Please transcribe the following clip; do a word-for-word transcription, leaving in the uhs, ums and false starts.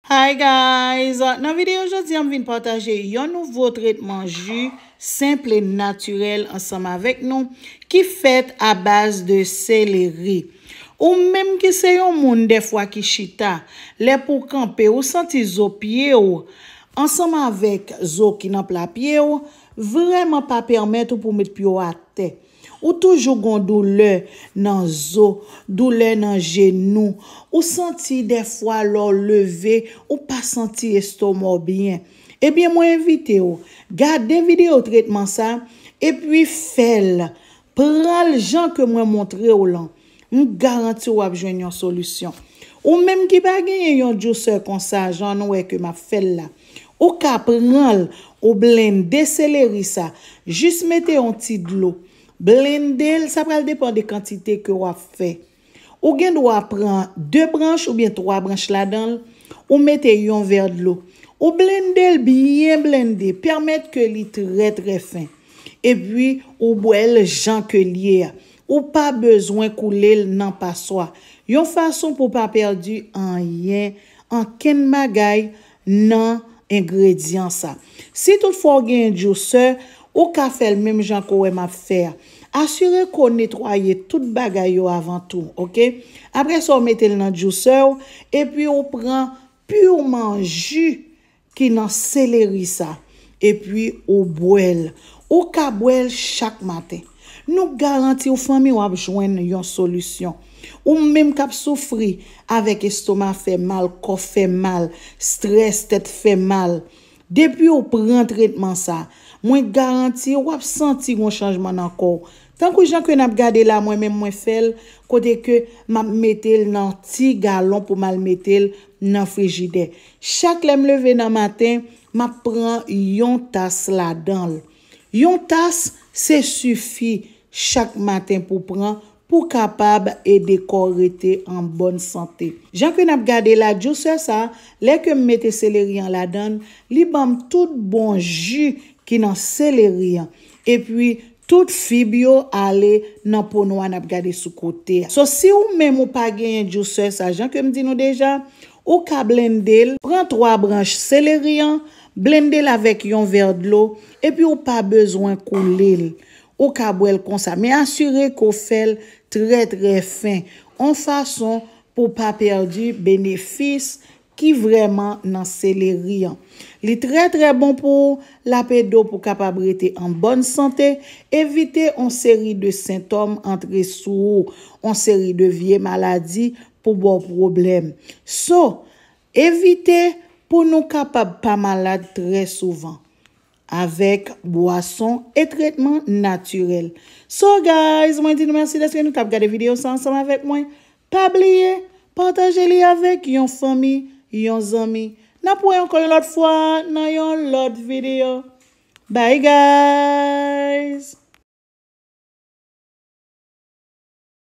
Hi guys, nan videyo jodi a m vin pataje yon nouvo tretman ji senp e natirèl ansanm avèk nou ki fèt a baz de seleri. Ou menm ki se yon moun dèfwa ki chita, lè pou w kanpe ou santi zo pye w ansanm avèk zo ki nan pla pye w, vrèman pa pèmèt ou pou met pye w atè. Ou toujou gon doulè nan zo, doulè nan jenou. Ou santi dèfwa lè w leve, ou pa santi estoma w byen. Ebyen, mwen envite w, gade videyo tretman sa, epi fè l. Pran l jan ke mwen montre w lan. M garanti w ap jwenn yon solisyon. Ou menm ki pa genyen yon jousè konsa, jan nou wè ke m ap fè l la, ou ka pran l, ou blende seleri sa, jis mete yon ti dlo. Blende l, sa pral depann de kantite ke w ap fè. Ou gen dwa pran de branch oubyen twa branch ladan l, ou mete yon vè dlo. Ou blende l byen blende, pèmèt ke li trè trè fen. Epi, ou bwè l jan ke l ye a. Ou pa bezwen koule l nan paswa. Yon fason pou w pa pèdi anyen, ankenn bagay nan engredyan sa. Si toutfwa w gen jousè, ou ka fè l menm jan ke w wè m ap fè a. Asire ke w netwaye tout bagay yo avan tou, oke? Apre sa, w mete l nan jousè w, epi w pran piman ji ki nan seleri sa, epi ou bwè l. Ou ka bwè l chak maten. Nou garanti w fanmi w ap jwenn yon solisyon. Ou menm k ap soufri avèk estoma fè mal, kò fè mal, strès, tèt fè mal. Depi w pran tretman sa, mwen garanti w ap santi yon chanjman nan kò w. Tankou jan ke n ap gade la, mwen menm mwen fè l, kote ke m ap mete l nan ti galon pou m al mete l nan frijidè. Chak lè m leve nan maten, m ap pran yon tas ladan l. Yon tas, se sifi chak maten pou pran, pou kapab ede kò w rete an bòn sante. Jan ke n ap gade la, jousè sa, lè ke m mete seleri an ladan l, li ban m tout bon ji ki nan seleri an. Epi, tout fib yo ale nan po nwa n ap gade sou kote a. So, si ou menm ou pa genyen jousè sa, jan ke m di nou deja, ou ka blende l, pran twa branch seleri an, blende l avèk yon vè dlo, epi ou pa bezwen koule l. Ou ka bwè l konsa, men asire ke w fè l trè trè fen, yon fason pou w pa pèdi benefis ki vrèman nan seleri an. Li trè trè bon pou w, l ap ede w pou w kapab rete an bòn sante, evite yon seri de sentòm antre sou ou, yon seri de vye maladi pou ba w pwoblèm. So, evite pou nou kapab pa malad trè souvan avèk bwason e tretman natirèl. So guys, mwen di nou mèsi dèske nou t ap gade videyo sa ansanm avèk mwen. Pa bliye, pataje li avèk yon fanmi, yon zanmi. N ap wè ankò yon lòt fwa nan yon lòt videyo. Bye guys!